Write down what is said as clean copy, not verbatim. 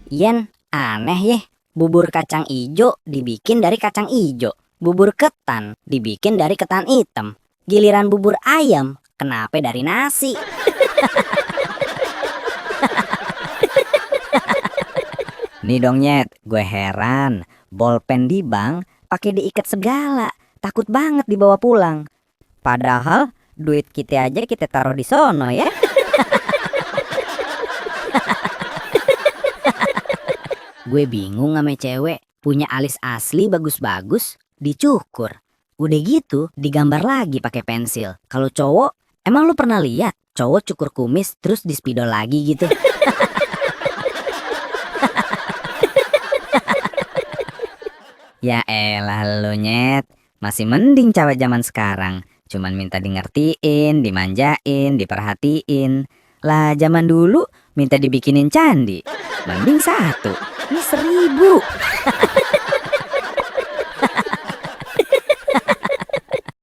Yen, aneh ya. Bubur kacang ijo dibikin dari kacang ijo. Bubur ketan dibikin dari ketan hitam. Giliran bubur ayam, kenapa dari nasi? Nih dong Nyet, gue heran. Bolpen di bank pakai diikat segala. Takut banget dibawa pulang. Padahal duit kita aja kita taruh di sono ya. Gue bingung sama cewek punya alis asli bagus-bagus dicukur. Udah gitu digambar lagi pakai pensil. Kalau cowok, emang lu pernah lihat cowok cukur kumis terus di spidol lagi gitu? Ya elah lu Nyet, masih mending cewek zaman sekarang. Cuman minta di ngertiin, dimanjain, diperhatiin. Lah zaman dulu minta dibikinin candi. Mending satu, ini 1000.